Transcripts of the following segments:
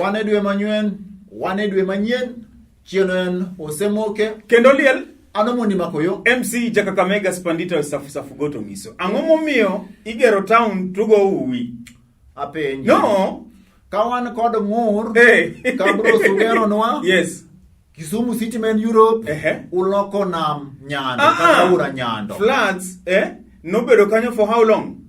Wan e dwe manyien, wan e dwe manyien, chieng' en osemoke. Kendo liel Ano mondi makoyo. MC Jakakamega Spandita Safu Safu Goto ngiso. Ang'o momiyo igero town tugo uwi? Apenji. No. Ka wan kod ng'ur, Hey. Kabros ugeronwa. Yes. Kisumu City man Europe, Ehe. uloko nam Nyando, Ah, kata ah. aora Nyando. Floods, eh? Nobedo kanyo for how long?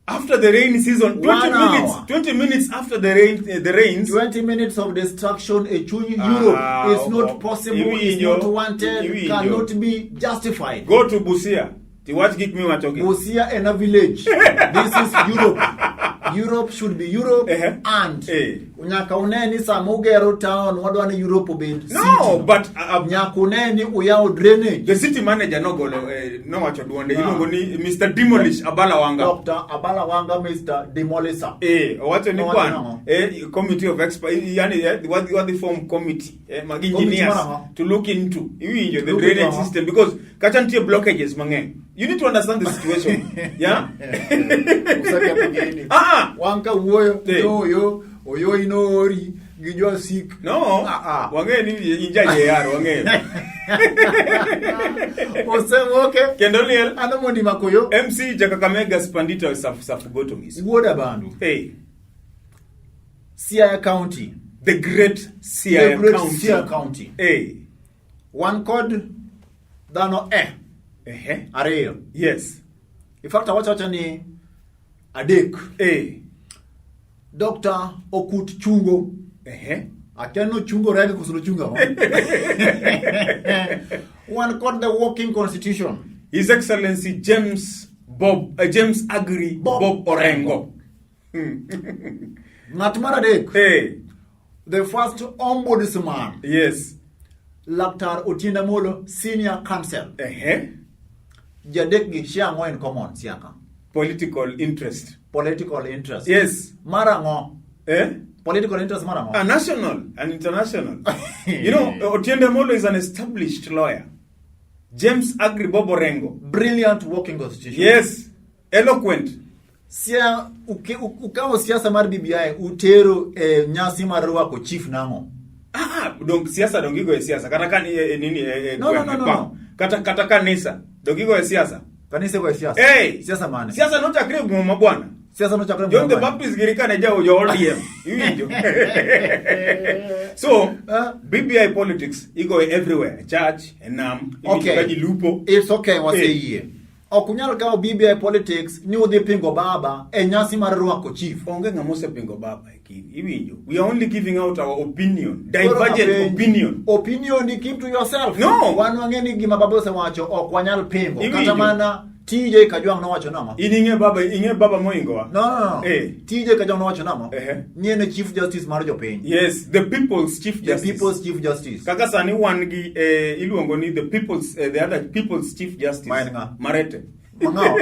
After the rain season, 20 One minutes, hour. 20 minutes after the rain, the rains. 20 minutes of destruction e chuny Ah, Europe is not oh, possible, is iwinjo, not wanted, iwinjo. cannot be justified. Go to Busia. Tiwach gik miwachogi. Busia en a village. This is Europe. Europe should be Europe Ehe. and Eh. nyaka une ni sama ugero town wadwa ni Europe obed No, city. but nyaka une ni uyawo drainage. the city manager nogolo nowacho duonde Ah. iluongo ni Mr. Demolish Abala Wanga. Dr. Abala Wanga Mr. Demolisher. Owacho ni Owacho kwan nang'o? committee of experts yani wadhi form committee mag Committee engineers mar ang'o? to look into iwinjo the Look into drainage ang'o? system because kacha nitie blockages mang'eny. You need to understand the situation. Yeah? Useketho gini. Ah, ah. Wan ka wuoyo Eh. to oyo oyo inoori gi jowasik. No. Ah, ah. Wang'eyo ni in ja JR, wang'eyo. Osemoke. Kendo liel Ano mondi makoyo. MC Jakakamega Spandita Safu Safu Goto ngiso. Wuod Abandu. Hey, Siaya County. the great Siaya The great County. Siaya County. Hey. Wan kod dhano e Ehe. ariyo. Yes. In fact awacho awacha ni adek. Hey. Dr. Okut Chungo. Ehe. Akia ni ochungo rege koso nochungo ang'o? Wan kod the working constitution. His Excellency James Bob James Agri Bob Bob, Orengo. Ng'at mar adek. Hey. The first ombudsman. Yes. Laktar Otiende Amolo, senior counsel. Ehe. Jadek gi share ang'o in common siaka? Political interest. Political interest. Yes. Mar ang'o? Eh? Political interest mar ang'o? A national and international. Otiende Amolo is an established lawyer. James Agri Bob Orengo. Brilliant working constitution. Yes. Eloquent. Sia ukawo siasa mar BBI utero e nyasi mar rwako chief nang'o? Ah, dong siasa dong igo e siasa kata ka ni nini No, no, gweng', no, e no, pap. no. Kata kanisa dong igo e siasa. Kanisa igo e siasa. Hey! Siasa mane? Siasa nochakre e boma bwana. Siasa nochakre John the mane? Baptist giri kane ja jo ODM. Iwinjo. So, BBI politics igo everywhere, church, e nam, iwinjo Okay. ka ji lupo. It's okay waseyie. Ok unyal kawo BBI politics ni udhi pingo baba e nyasi mar rwako chief. Onge ng'ama osepingo baba e kiny. Iwinjo. We are only giving out our opinion, Koro divergent apenji, opinion. Opinion ni keep to yourself. No. Wan wang'e ni gima baba osewacho ok wanyal pingo. Kata Iwinjo. mana TJ Kajwang' nowacho nang'o? In ing'e baba, ing'e baba moingowa. No, no, no. TJ Kajwang' nowacho nang'o? Ehe. Ni en e Chief Justice mar jopiny. Yes, the people's chief The justice. people's Chief Justice. Kaka sani wan gi iluongo ni the people's the other people's chief justice. Ma en ng'a? Marete. Mang'awo.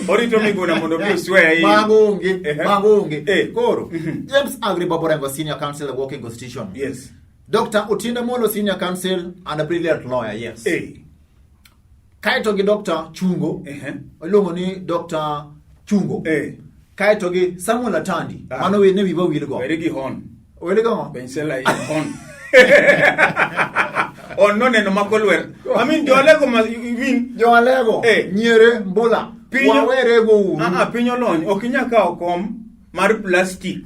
Orito Miguna mondo obi oswear in. Mago onge, Ehe. mago onge. Koro, James Agri Bob Orengo Senior Counsel, the Working Constitution. Yes. Dr. Otiende Amolo Senior Counsel and a brilliant lawyer, yes. Kaeto gi Dr. Chungo. Iluongo ni Dr. Chungo. Kaeto gi Samuel Atandi. Mano ne wiwa wil go. Weri gi hon. Weri go? Pensela i hon. On noneno mako lwer. I mean, jo Alego ma, you mean Jo Alego. Nyiere Mbula. Wawere go uru. Ah, piny olony. Ok inyal kawo kom mar plastic.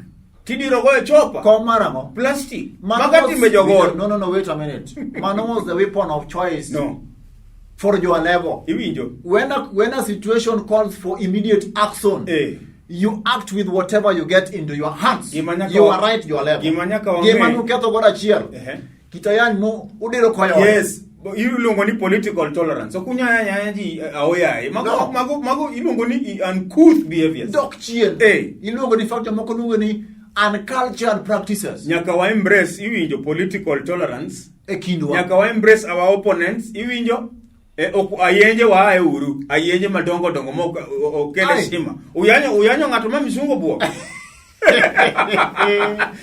Tidiro go e chopa. Kom mar ang'o? Plastic. Mano Maga was- timbe jogor. No, no, no, wait a minute. Mano was the weapon of choice. No. For Jo Alego. Iwinjo. When a situation calls for immediate action, you act with whatever you get into your hands. Gima nyaka You wa- are right, Jo Alego. Gima nyaka wang'e. Gima nuketho godo achiel. Kitayany mo udiro koyo. Yes. Iluongo ni political tolerance. Ok unyaya nyaya ji aoyaye. Mago, No. mago iluongo ni uncouth behaviors. Dok chien. Iluongo ni fact jomoko luongo ni uncultured practices. Nyaka wa embrace iwinjo political tolerance. E kindwa. Nyaka wa embrace our opponents iwinjo. Ok ayenje wa ae uru. Ayenje madongo dongo mok okele Ai. stima. Uyanyo ng'ato ma misungo buok.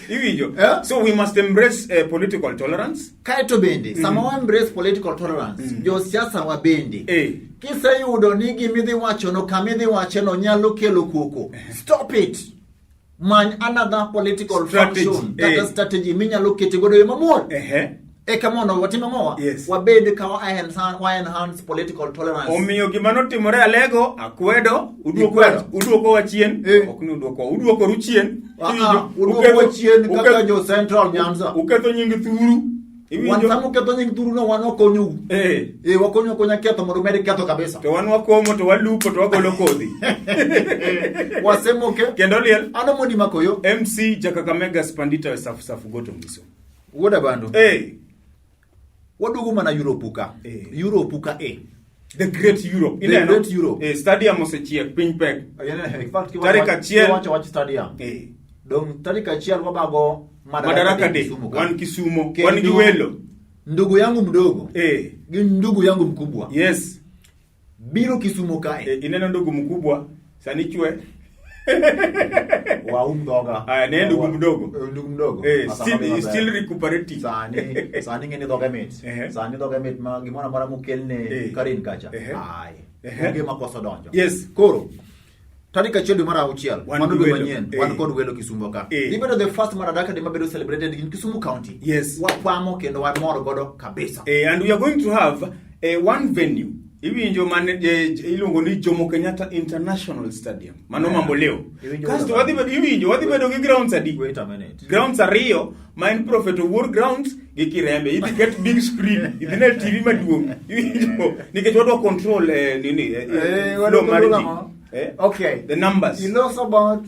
Iwinjo. So we must embrace political tolerance. Kaeto bende, sama wa embrace political tolerance, josiasa wa bende. Kiseyudo ni gimidhi wachono, kamidhi wacheno nyalo kelo koko. Stop it. Many another political Strategy, function kata eh. strategy minyalo kete godo e yo mamuol. Ehe. Eka mondo watim ang'owa? Yes. Wabed ka wa enhance political tolerance. Omiyo gima notimore Alego, akwedo, uduoko Ikwedo. uduokowa chien, Eh. ok ni uduokowa, uduokoru chien. Ah, Iwinjo? ah, uduokowa Uketho- chien kaka jo Central Nyanza. Uketho nying thuru. Wan Iwinjo? sama uketho nying thuru no wan wakonyou. Eh. Eh, wakonyo akonya ketho mondo umed ketho kabisa. To wan wakomo to walupo to wagolo kodhi. Wasemoke. Kendo liel Ano mondi makoyo. MC Jakakamega Spandita Safu Safu Goto Ngiso. Wuod Abandu. Eh, Waduogo mana Europe ka. Eh. Europe ka e. the great Europe. The Ineno? great Europe. Eh, stadium osechiek piny pek. In fact, Tarik achiel. kiwacho wach stadium. Eh. Dong tarik achiel wabago Madaraka Day. Kisumu ka. Wan Kisumo. Kendo Wan gi welo. Ndugu yangu mdogo. Eh. Gi ndugu yangu mkubwa. Yes. Biro Kisumu kae. Eh, ineno ndugu mkubwa sani chwe. Waum dhoga. Aya, ne ndugu mdogo. Eh, ndugu mdogo. Eh, Sasa still, maber. still recuperating. Sani, sani ng'eni dhoge mit. Ehe. Sani dhoge mit ma gimoro amora mokelne Eh. Karin kacha. Ehe. Ai. Ehe. Onge makoso donjo. Yes. Koro tarik achiel dwe mar auchiel Wan mano gi dwe welo. manyien Eh. wan kod welo Kisumu ka. Eh. Gibedo the first Madaraka Day mabedo celebrated in Kisumu County. Yes. Wakwamo kendo wamor godo kabisa. Eh, and we are going to have one venue iwinjo mane iluongo ni Jomo Kenyatta International Stadium mano Yeah. mambo leo Iwinjo kasto wuod wadhi bedo iwinjo wadhi bedo gi grounds adi Wait a minute. grounds ariyo ma en Prophet Owuor grounds gi Kirembe idhi ket big screen idhi ne TV maduong' iwinjo nikech wadwa control nini Eh, flow wadwa mar control ji ang'o? eh? Okay. the numbers Iloso about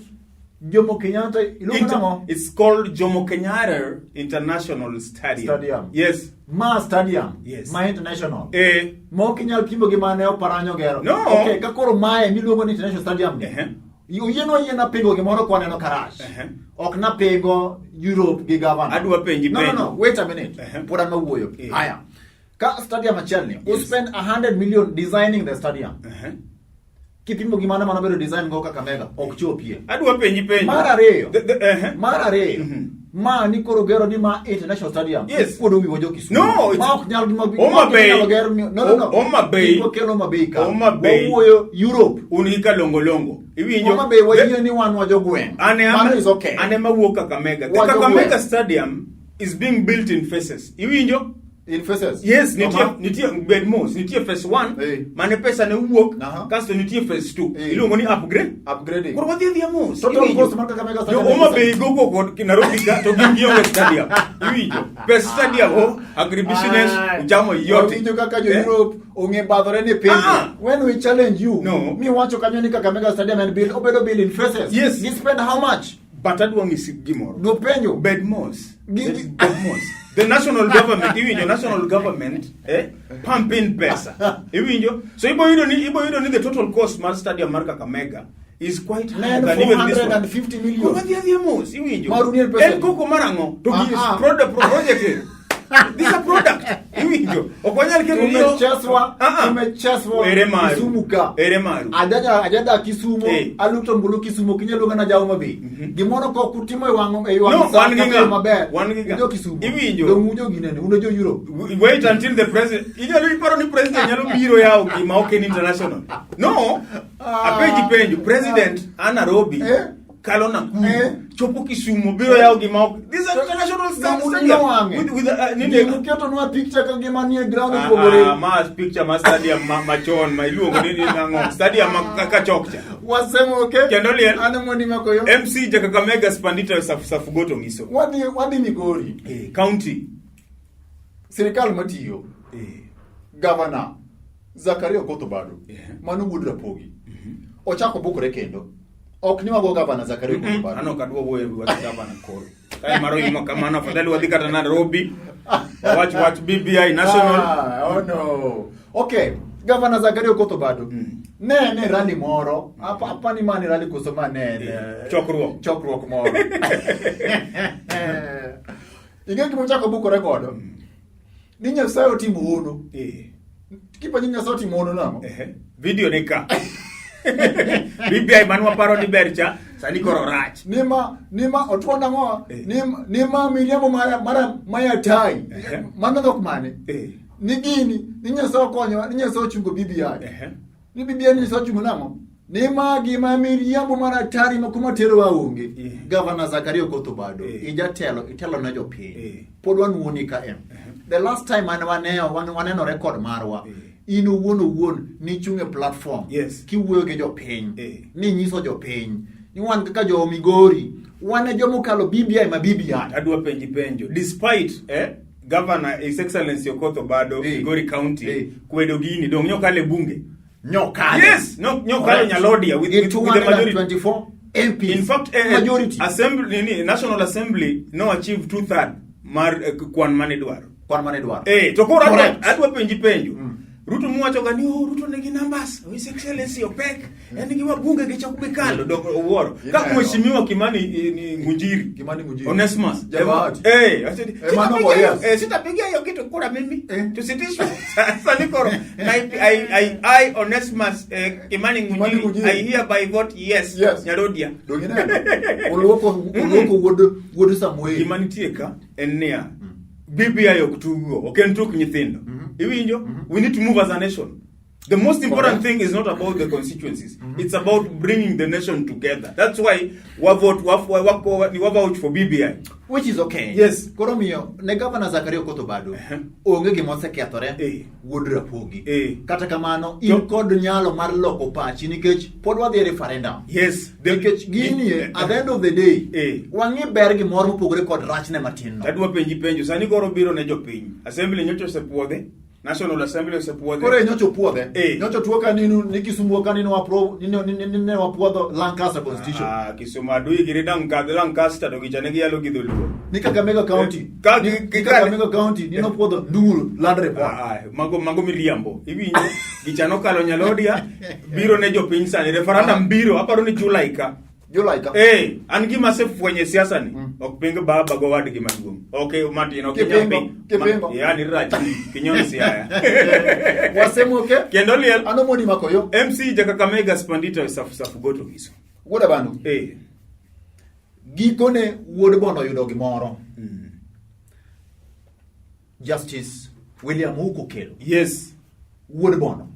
Jomo Kenyatta iluongo nang'o? It's called Jomo Kenyatta International Stadium. Stadium. Yes. Ma stadium. Yes. Ma international. Eh, Ma ok inyal pimo gi mane Oparanyo gero. No. Okay, ka koro mae miluongo ni international stadium ni. Ehe. Oyienwa yiena pingo gimoro kwaneno karach. Ehe. Ok napingo Europe gi governor. Adwa penji No, no, penjo. no, wait a minute. Ehe. Pod an mawuoyo. Eh. Haya. Ka stadium achiel ni, Yes. u spend 100 million designing the stadium. uh-huh. Kipimo gi mano mano bedo design go Kakamega, ok chopie. Adwa penji penjo. Mar ariyo. Uh-huh. Mar ariyo. Ma ni koro gero ni ma international stadium. Yes. Kuodo wiwa jo Kisumu. No, it's- Ma ok nyal ma Homa ma Bay. inyalo ger ni- No, no, no. Homa Bay. Kik wakel Homa Bay ka. Homa Bay. Wawuoyo Europe. Un gi kalongolongo. Iwinjo? Homa Bay wayie ni wan wajogweng'. Ane Mano is okay. Ane mawuok Kakamega. The Wajogweng'. Kakamega Stadium is being built in phases. Iwinjo? In phases. Yes, nitie Aha. nitie bed mos, nitie phase 1 Eh. mane pesa ne wuok Aha. kasto nitie phase 2 Eh. iluongo ni upgrade. Upgrading. Koro wadhi adhiya mos. Total iwinjo? cost mar Kakamega Jo Stadium Homa is- Bay go kod Nairobi ka to gin gionge stadium. Iwinjo? Pes stadium ho agribusiness Aye. uchamo yote. Wawinjo kaka jo Eh? Europe ong'e badhore ni pinje. Ah. When we challenge you, No. mi wacho kanyo ni Kakamega Stadium en build, obedo build in phases. Yes. Gi spend how much? But adwa ng'isi gimoro. Nopenjo. Bed mos. Bed mos. The national government, iwinjo, national government, pump in pesa. Iwinjo? So ibo yudo ni the total cost mar stadium mar Kakamega is quite higher than even this one. 450 million. Koro wadhi adhiya mos, iwinjo? Maru ni en pesa En koko mar ang'o? To gi Ah, ah. product project. This is a product. Iwinjo? Ok wanyal keto ni Tumecheswa, Ah, ah. tumecheswa Ere maru. Kisumu ka. Ere maru. Ajaja ajada Kisumu, Eh. aluto mbulu Kisumu kinyalo luonga na jawo mabi. Gimoro kok utimo e wang' e wang' No, sa wan gi kata ng'a? yo maber. Wan gi ng'a? Ujo Kisumu. Iwinjo. Dong' ujo ginene, un jo Europe. Wait until the president inyalo iparo ni president nyalo biro yawo gima ok en international no apenji penjo president a Nairobi Eh? kalo Nakuru Eh? chopo Kisumu biro yawo gima ok this is an international stadium wang'e. with nini Giketonwa picture ka gima nie ground Ah, opogore. ah, ma picture ma stadium machon ma iluongo ni nang'o stadium ma kaka chok cha Wasemoke. Kendo liel. An mondi makoyo. MC Jakakamega Spandita Safu Goto Ngiso Wadhi Migori. County Sirikal matiyo. Governor Zakaria Okoth Obado. Yeah. Mano wuod Rapogi. Ochako bukore kendo. Ok ni wago Governor Zakaria Okoth Obado. Ano kadwa wuoyo e wach gavana koro. Kae maro yuma kamano afadhali wadhi kata Nairobi. Wach wach BBI national. Ah, oh no. Okay, Governor Zakaria Okoth Obado. Ne ne rally moro. Apa ni mane rally koso ma ne en, Chokruok. Chokruok moro. Ing'e gima ochako bukore godo? Ni Nyasaye otimo hono. Kipenjo ni Nyasaye otimo hono nang'o? Video ni ka. BBI man waparo ni ber cha, sani koro rach. Nima otuo nang'o? Nima miriambo mara mayatai. Mano dhok mane? Ni gini, ni Nyasaye okonyowa, ni Nyasaye ochungo BBI. Ni BBI ni Nyasaye ochungo nang'o? Ni ma gima miriambo mar atari ma kuma terowa onge. Eh. Gavana Zakaria Okoth Obado, Eh. ijatelo, itelo ne jopiny. Eh. Pod wanuoni ka em. The last time mane waneo, waneno record marwa. Eh. In owuon owuon nichung' e platform. Yes. Kiwuoyo gi jopiny. Eh. Ninyiso jopiny. Ni wan kaka jo Migori, wan e jomokalo BBI ma BBI. Adwa penji penjo. Despite Governor His Excellency Okoth Obado, Eh. Migori County, Eh. kwedo gini, dong nyokale bunge. Nyokale. Yes, no, nyokalo Nyalodia Gi with the majority. 224 MPs. In fact, majority. Assembly, nini, National Assembly no achieve two third mar kwan mane dwaro. Kwan mane dwaro. To koro Correct. adwa penji penjo. Ruto muwacho ga ni oh, Ruto nigi numbers, His Excellency opek, en gi wabunge gi chok bikalo, dok owuoro. Ka Ineno. Mheshimiwa Kimani ni Ngunjiri. Kimani Ngunjiri. Onesmus. Jabahati. Wacho ni, Mano "Sitapiga hiyo, yes. sitapigia hiyo kitu kura mimi. Tusitishwe. Sasa niko I Onesmus Kimani Kimani Ngunjiri, Ngunjiri. I hereby vote yes. Yes. Nyarodia. Dong ineno? Oluoko wuod Samuel. Gima nitie ka en niya, BBI ok tugo, ok en tuk nyithindo. Iwinjo? We need to move as a nation. The most important Correct. thing is not about the constituencies. It's about bringing the nation together. That's why wa vote, wa, wa, wa, wa, vouch for BBI. Which is okay. Yes. Koro miyo ne Governor Zakaria Okoth Obado onge gima osekethore wuod Rapogi. Kata kamano in kod nyalo mar loko pachi nikech pod wadhi e referendum. Yes. Nikech gini at the end of the day wang'i ber gimoro mopogore kod rachne matin no. Adwa penji penjo. Sani koro biro ne jopiny. Assembly nyocha osepuodhe. National Assembly osepuodhe. Koro nyocha opuodhe. Nyocha tuo ka ninu ni Kisumu ka ninu approve ni wapuodho Lancaster Constitution. Ah, Kisumu adui giri dang kadh Lancaster to gicha ne giyalo gi dholuo. Ni Kakamega County. Ni Kakamega County ni nopuodho Ndung'u Land Report. Ah, mago miriambo. Iwinjo? Gicha nokalo Nyalodia biro ne jopiny sani. Referendum biro aparo ni July ka. July ka. An gima asefwenyo e siasa ni ok ping baba go wadgi maduong'. Ok Martin ok inyal ping. Kipingo. Yani rach kinyon siaya. Wasemoke. Kendo liel. Ano moni makoyo. MC Jakakamega Spandita safu safu goto giso. Wuoda bando. Gikone wuod Bondo yudo gimoro. Justice William Ouko Okello. Yes. Wuod Bondo.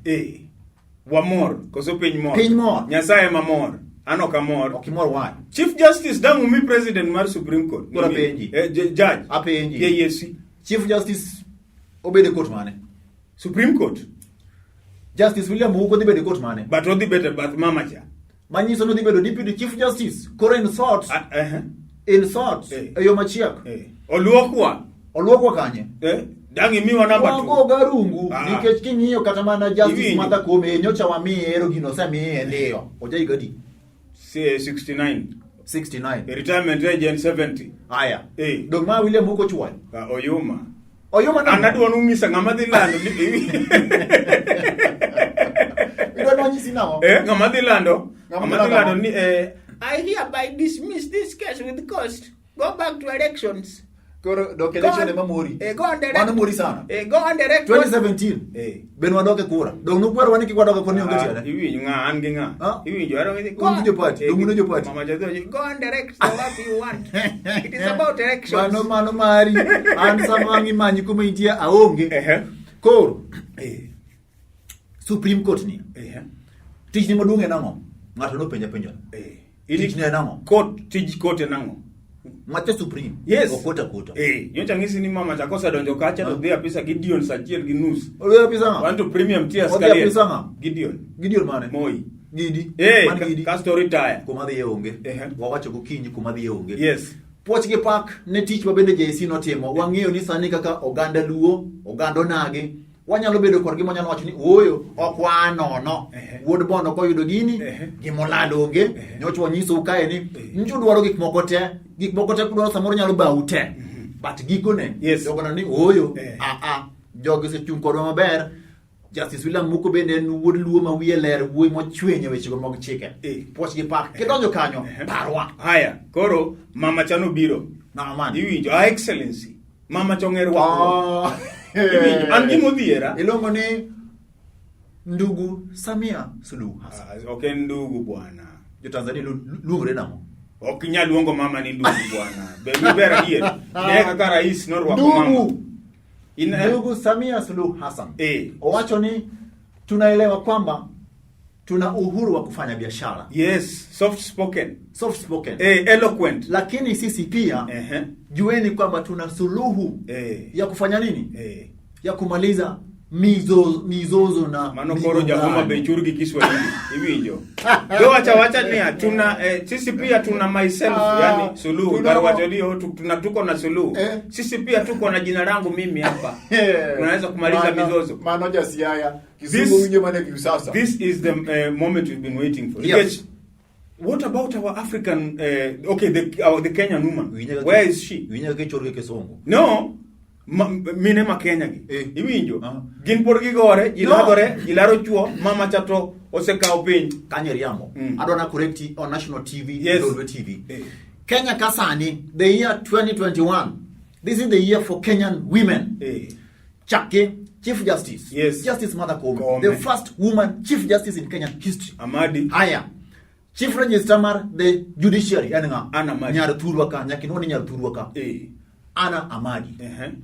Wamor koso piny mor. Piny mor. Nyasaye mamor. An ok amor. Ok imor why? Chief Justice dang umi president mar Supreme Court. Koro apenji. Judge. Apenji. JSC. Chief Justice obedo e court mane? Supreme Court. Justice William Ouko dhi bedo e court mane? But odhi bet e bath mama cha. Manyiso ni odhi bedo deputy chief justice. Koro in sort. In sort. E yo machiek. Oluokwa. Oluokwa kanye? Dang imiwa namba 2. Wago garungu nikech king'iyo kata mana Justice Iwinjo. Martha Koome nyocha wamiye ero gino osemiye ndiyo. Oja higa adi? 69. 69. Retirement age en 70. Aya. Dong ma William Ouko chwayo. Oyuma. Oyuma nang'o? An adwa nung'isa ng'ama dhi lando ni Idwa nonyisi nang'o? Ng'ama dhi lando? Ng'ama Ng'ama dhi dhi lando lando ni I hereby dismiss this case with cost. Go back to elections. Koro dok election ema mori. Go and direct. Mano mori sana. Go and direct. 2017. Ben wadok e kura. Dong nukwerwa ni kik wadok e kura ni onge tiende. Iwinjo ng'a an gi ng'a. Iwinjo aro ngi Un gi jopati, dong un e jopati. Mama jadho Go and direct the what you want. It is about elections. Mano mano mari. An sama ang' imanyi kuma intie aonge. Koro. Supreme Court ni. Tich ni maduong' en ang'o? Ng'ato nopenja penjo. Tich ne en ang'o? Court tij court en ang'o? Macha Supreme. Yes. Okota kota. Nyocha ng'isi ni mama cha kosa donjo kacha to dhi apisa Gideon saa achiel gi nus. Odhi apisa ng'a? Wan to premium tears Odhi kaliel. apisa ng'a? Gideon. Gideon mane? Moi. Gidi. Man Gidi. Kasto retire. Kuma dhiye onge. Wawacho gokinyi kuma dhiye onge. Yes. Puoch gi pak ne tich ma bende JSC notimo. Wang'eyo ni sani kaka oganda Luo, oganda Onagi, wanyalo bedo kodgi mwanyalo wacho ni ooyo ok wanono. Wuod Bondo koyudo gini, gimolal onge. Nyocha wanyisou kae ni nyocha udwaro gik moko te, gik moko te kudwaro samoro nyalo bau te. But gikone, jogo neno ni ooyo, a a, jogi osechung' kodwa maber. Justice William Muko bende en wuod Luo ma wiye ler, wuoyi mochwenyo wechego mag chike. Puoch gi pak. Kidonjo kanyo, parwa. Haya, koro mama cha nobiro. Mama mane? Iwinjo, Her Excellency. Mama cha ong'e rwakruok. Iwinjo, an gima odhiera. Iluongo ni Ndugu Samia Suluhu Hassan. Ok en ndugu bwana. Jo Tanzania luongore nang'o? Ok inyal luongo mama ni ndugu bwana. Be ber adier. Ne kaka rais norwako mama. Ndugu. Ndugu Samia Suluhu Hassan. Owacho ni tunaelewa kwamba Tuna uhuru wa kufanya biashara. Yes, soft spoken. Soft spoken. Eloquent. Lakini sisi pia jueni kwamba tuna suluhu ya kufanya nini? Ya kumaliza mizozo na Mano koro ja Homa migongano. Bay chur gi Kiswahili. Iwinjo. Giwacho awacha niya tuna sisi pia tuna myself yani suluhu. Kar wacho ni oh, tuna tuko na suluhu. Sisi pia tuko na jina langu mimi hapa. Tunaweza kumaliza mizozo. Mano ja Siaya, Kisumu winjo mana e sasa. This is the moment we've been waiting for. Yes. Nikech, what about our African okay the Kenyan woman? Where is she? Winyo kaka ichor gi kisungu. No. Mine ma Kenya gi. Iwinjo? Gin pod gigore, ji No. ladhore, ji laro chuo, mama cha to osekawo piny. Kanyo riambo. Adwa na correct on national TV, Yes. Lolwe TV. Kenya ka sani, the year 2021. This is the year for Kenyan women. Chake, Chief Justice. Yes. Justice Martha Koome, Koome. The first woman Chief Justice in Kenyan history. Amadi. Haya. Chief Registrar mar the judiciary en ng'a? Anna Amadi. Nyar thurwa ka, nyaka inuo ni nyar thurwa ka. Anna Amadi.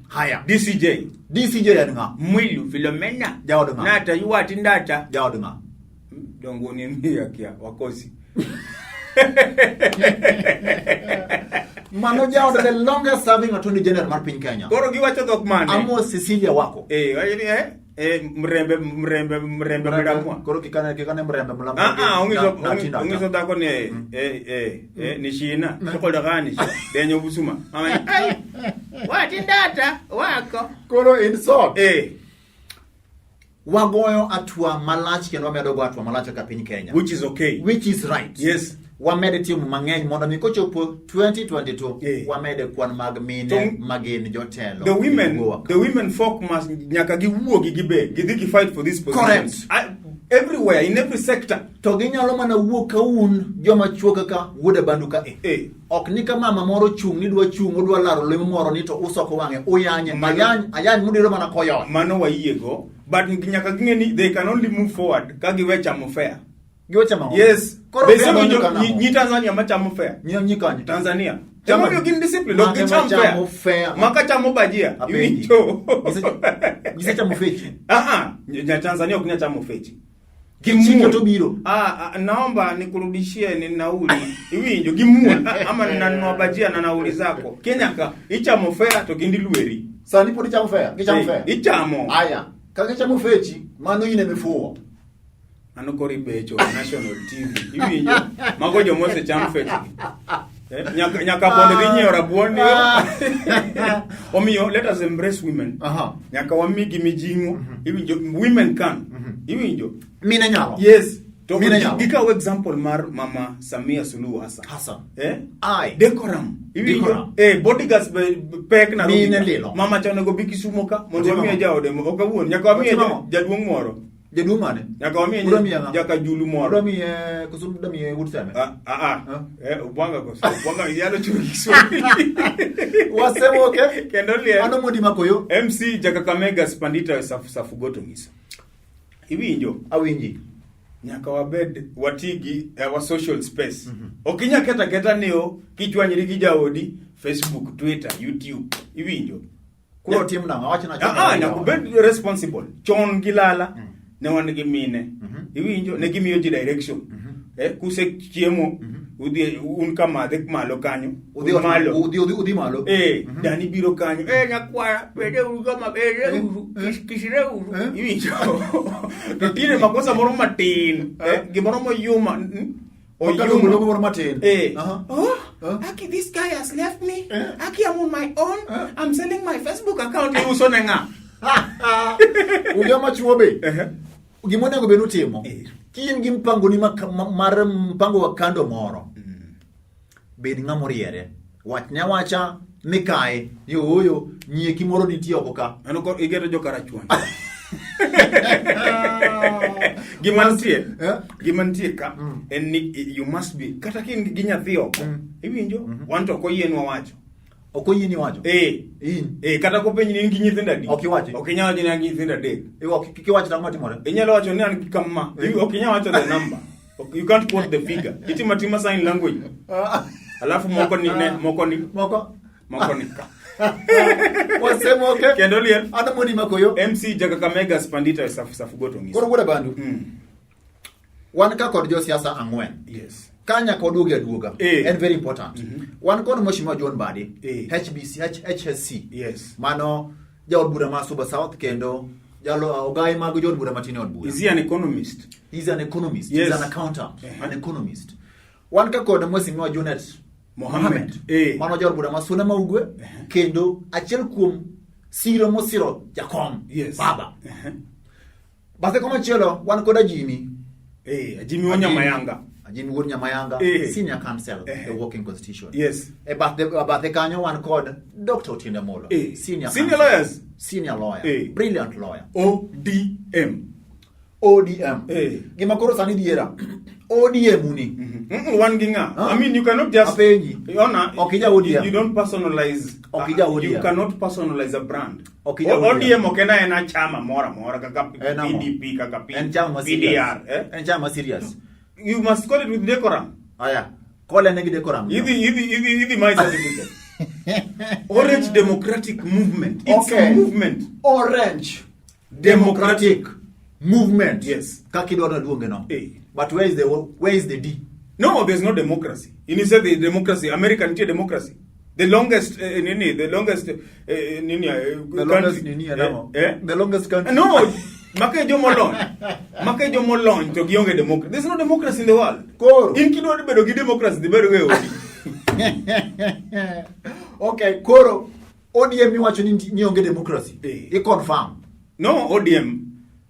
Haya. DCJ. DCJ en ng'a? Mwilu Philomena. Jaod ng'a? Nata yuwati ndata. Jaod ng'a? Dongo ni miya kia wakosi. Mano jaod the longest serving attorney general mar piny Kenya. Koro giwacho dhok mane? Amos Cecilia Wako. Wacho ni, mrembe, mrembe, mrembe mlamwa. Koro kikane mrembe mlamwa. Ah, ah, Na tinda. ongiso dhako ni, ni shina. Chokola gani shi? Denyo busuma. Mama, ai, wati ndata wako. Koro in short. Wagoyo atua malach kendo wamedo go atua malach kaka piny Kenya. Which is okay. Which is right. Yes. Wamed timo mang'eny mondo mi kochopo 2022 wamede kwan mag mine magin jotelo. The Wuowa ka. women folk must nyaka giwuogi gibe, gidhi gi fight for this position. Correct. Everywhere, in every sector. To ginyalo mana wuok ka un joma chuo kaka wuod Abandu ka e. Ok ni ka mama moro chung' ni dwa chung' odwa laro lemo moro ni to usoko wang'e uyanye. Ayany, ayany mudiro mana koyo. Mano wayiego, but nyaka ging'e ni they can only move forward ka giwe chamo fair. Giwe chamo ang'o? Yes. Koro Be fair sewinjo donjo ka nang'o? nyi Tanzania machamo fair. Nyi kanye? Tanzania. Chamo Emomiyo gin discipline, ok Mage gicham fair. machamo fair. Maka chamo bajia. Apenji. Iwinjo? Gisechamo fechi? Ah, ah. Nya Tanzania ok nyal chamo fechi. Chike Gimuol. to biro. Ah, ah, naomba nikurudishie ni nauli. Iwinjo gimuol. Ah, ama ninanunua bajia na nauli zako. Kenya ka ichamo fair to gindi lweri. Sani pod ichamo fair? Gichamo fair? Ichamo. Aya, ka gichamo fechi, mano in ema ifuwo. Mano koro ibecho National TV. Iwinjo? Mago joma osecham fechi. Nyaka bondo dhi nyiewo rabuon ni. Omiyo let us embrace women. Nyaka wamigi mijing'o. Iwinjo? Women can. Iwinjo? Mine nyalo. Yes. To Mine nyalo. gikawo example mar Mama Samia Suluhu Hassan. Hassan. Ai. Decorum. Iwinjo? Decorum. Bodyguards be pek na Mine lilo. Mama cha onego bi Kisumo ka mondo Otimo wamiye ang'o? jaode mo. Ok awuon. Nyaka wamiye Otimo ang'o? jaduong' moro. Jaduong' mane? Nyaka wamiye Udwa miye ng'a? jaka Julu moro. Udwa miye koso udwa miye wuod Seme? Ah, ah, ah. Ubwanga koso. Ubwanga yalo chuo Kiswahili. Wasemoke. Kendo liel. Ano modi makoyo? MC Jakakamega Spandita Safu Goto ng'iso. Iwinjo? Awinji. Nyaka wabed watigi our social space. Ok inyal keta keta ni o kichwanyri gi jaodi Facebook, Twitter, YouTube. Iwinjo? Koro tim nang'o? Awach na chon. Ah, ah, nyaka ubed responsible. Chon gi lala ne wan gi mine. Iwinjo? Ne gimiyo ji direction. Kuse chiemo, udhi un kamadhe malo kanyo. Udhi Un ot- malo. udhi malo. Dani biro kanyo. Nyakwara, bede uru kama, bede uru, kisre uru. Iwinjo? To tinde makosa moro matin. Gimoro moyuma. Oyuma. Oyuma. Logo moro matin. Oh, Aki, this guy has left me. Aki, I'm on my own. I'm selling my Facebook account. Iuso ne ng'a? Ujoma chuo be. Gima onego bed ni utimo. Ki in gi mpango ni mar mpango wa kando moro. Bed ng'ama oriere. Wach ne awacha mikae ni ooyo nyieki moro nitie oko ka. Mano koro igeto joka Rachuonyo. Gima nitie, gima nitie ka en ni you must be kata ka in gi nyathi oko. Iwinjo? Wan to ok oyienwa wacho. Ok oyieni wacho? In. Kata kopenji ni in gi nyithindo adi? Ok iwachi. Ok inyal wacho ni an gi nyithindo adek. Iwa, kiwacho to ang'o matimore? Inyalo wacho ni an gi kama. Ok inyal wacho the number. Ok, you can't quote the figure. Itimo atima sign language. Alafu moko ni ne, moko ni Moko? Moko ni ka. Wasemoke. Kendo liel. Ano modi makoyo? MC Jakakamega Spandita Safu Safu Goto ng'iso. Koro wuod Abandu. Wan ka kod josiasa ang'wen. Yes. Ka nyaka waduogi aduoga. Eh. En very important. Wan kod Mheshimiwa John Mbadi, Eh. HBC, HSC. Yes. Mano jaod bura ma Suba South kendo jalo ogai mag jood bura matin e od bura. Is he an economist? He's an economist. Yes. He's an accountant. Uh-huh. An economist. Wan ka kod Mheshimiwa Junet Mohammed. Eh. Mano jaod bura ma Suna ma Ugwe kendo achiel kuom siro mosiro jakom. Yes. Baba. Uh-huh. Bathe komachielo wan kod Ajimi. Eh, Jimmy Onyamayanga. Ajimi wuod Nyamayanga, Eh. senior counsel, Eh. the working constitution. Yes. E bathe kanyo wan kod Dr. Otiende Amolo, Eh. senior Senior counsel. lawyers. Senior lawyer. Eh. Brilliant lawyer. ODM. ODM. Eh. Gima koro sani diera. ODM ni. Wan gi ng'a? Huh? I mean, you cannot just Apenji. Ona, Ok ija ODM. You don't personalize. Ok ija ODM. You cannot personalize a brand. Ok ija ODM. ODM ok en aena chama moro amora kaka En ang'o? PDP kaka En chama ma serious. PDR. Eh? En chama ma serious. You must call it with decorum. Aya. Kole ne gi decorum. Idhi idhi idhi idhi my certificate. Orange Democratic Movement. It's Okay. a movement. Orange Democratic Movement. Yes. Kaka idwaro luonge no. Eh. But where is the D? No, there's no democracy. In said the democracy, American nitie democracy. The longest nini, the longest nini The longest country. nini anamo? Eh? The longest country. No, make jomolony. Make jomolony to gionge democracy. There's no democracy in the world. Koro. In kidwa bedo gi democracy, dhi bedo go e odi. Okay, koro ODM iwacho ni onge democracy. Eh. I confirm. No, ODM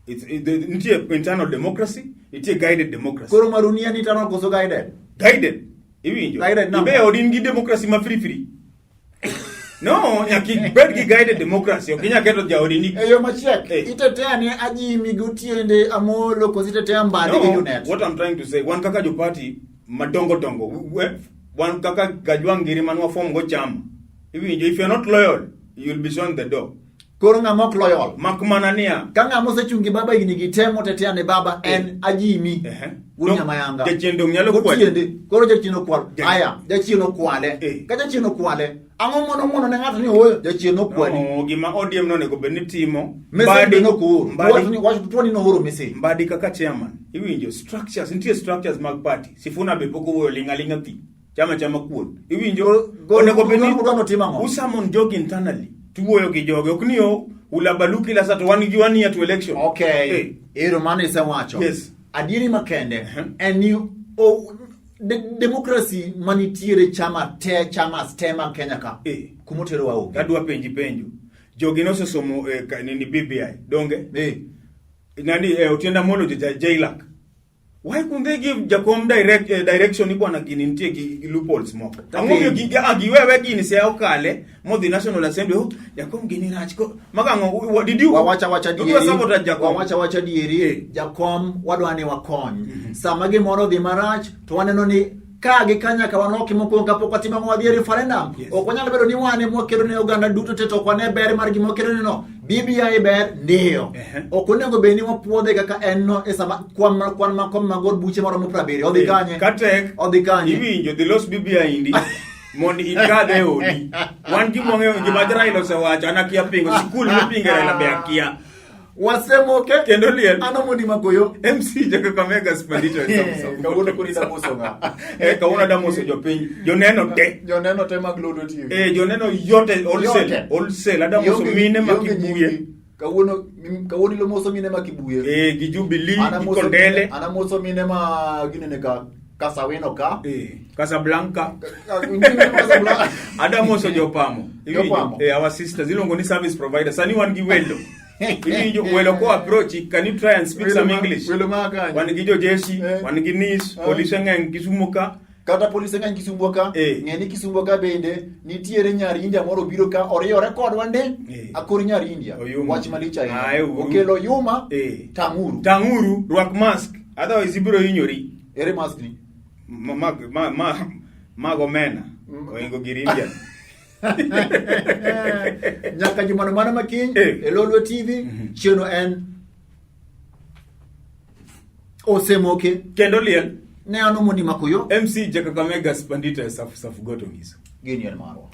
it's nitie internal democracy, nitie guided democracy. Koro marunia ni internal koso guided. Guided. Iwinjo. Guided nang'o? Ibe odi in gi democracy ma free free. No, nyaka ibed gi guided democracy. Ok inyal keto jaodi ni E yo machiek, Eh. itetea ne Ajimi gi Otiende Amolo koso itetea Mbadi gi No, Junet. what I'm trying to say, wan kaka jo party madongo dongo, wan kaka Kajwang' giri man wafom go chama. Iwinjo, if you're not loyal, you'll be shown the door. Koro ng'ama ok loyal. Mak mana niya. Ka ng'ama osechung' gi baba higni gi te motetea ne baba en Ajimi. Ehe. Wuod Dong- Nyamayanga. jachien dong nyalo kwali. Otiende. Koro jachien okwalo. Aya, jachien okwale. Eh. Ka jachien okwale, ang'o mono mono ne ng'ato ni ooyo jachien okwali. No, gima ODM nonego bed ni timo. Message be nokooro. Mbadi, Wach ni wach tuo ni nooro message. Mbadi kaka chairman. Iwinjo structures, nitie structures mag party. Sifuna be pok owuoyo ling' aling'a thi. Chama chama kuon. Iwinjo onego bed ni udwa notim ang'o? Usummon jogi internally. Tuwuoyo gi jogi. Ok ni o ulabalu kila saa to wan gi one year to election. Okay. Eh. Ero mano isewacho. Yes. Adieri makende en ni democracy manitiere chama te chamas te mag Kenya ka. Eh. Kumoterowa onge. Adwa penji penjo. Jogi nosesomo nini BBI. Donge? Eh. Nani Otiende Amolo JLAC. Why couldn't they give Jakom direction ni bwana gini nitie gi loopholes moko? Ang'o miyo giwewe gini se okale modhi National Assembly, oh, Jakom gini rach ko. Maga ang'o, did you Wawacha wacha Udwa dieri. sabotage Jakom? Wawacha wacha dieri. Jakom wadwa ni wakony. Sama gimoro dhi marach to waneno ni ka gi ka nyaka waloki mokwongo kapok watimo ang'o wadhi e referendum. Yes. Ok wanyal bedo ni wan ema wakedo ne oganda duto te to ok wane ber mar gima wakedo ne no. BBI ber ndiyo. Ok onego bed ni wapuodhe kaka en no e sama kwan ma kom mag od buche maromo 70. Odhi kanye? Katek. Odhi kanye? Iwinjo dhi los BBI indi mondo ikadhe e odi. Wan gima wang'eyo gima Raila osewacho an akia pingo sikul mipinge Raila be akia. Wasemoke Kendo liel. An Omondi Makoyo. MC Jaka Kakamega Spandito e Samsung. Kawuono koro idamoso ng'a? Kawuono adamoso jopiny. Joneno te. Joneno te mag Lolwe TV. Joneno yote wholesale. Yote. Wholesale. Adamoso Ionge- mine ma ionge Kibuye. nyingi. Kawuono kawuono ilomoso mine ma Kibuye. Gi Jubilee, gi Anamoso Kondele. anamoso mine ma ginene ka Kasawino ka. Casablanca. Mine ma Casablanca. Adamoso jopamo. Iwinjo? Jopamo. Our sisters iluongo ni service provider. Sani wan gi welo. Iwinjo welo ko approach, can you try and speak Welo some ma- English? welo ma kanye? Wan gi jojeshi, wan gi NIS, polise ng'eny Kisumu ka. Kata polise ng'eny Kisumu ka. Ng'e ni Kisumu ka bende nitiere nyar India moro biro ka oriyore kodwa ndi. Akor nyar India. Oyuma. Wach malich ahinya. Ae uru. Okelo yuma. Tang'uru. Tang'uru, rwak mask. Otherwise ibiro hinyori. Ere mask ni? Mag omena. Ohingo gir India. Nyaka jumano mano makiny e Lolwe TV, chieno en osemoke. Kendo liel. Ne an Omondi Makoyo. MC Jakakamega Spandita e Safu Safu Goto Ngiso. Gini en marwa.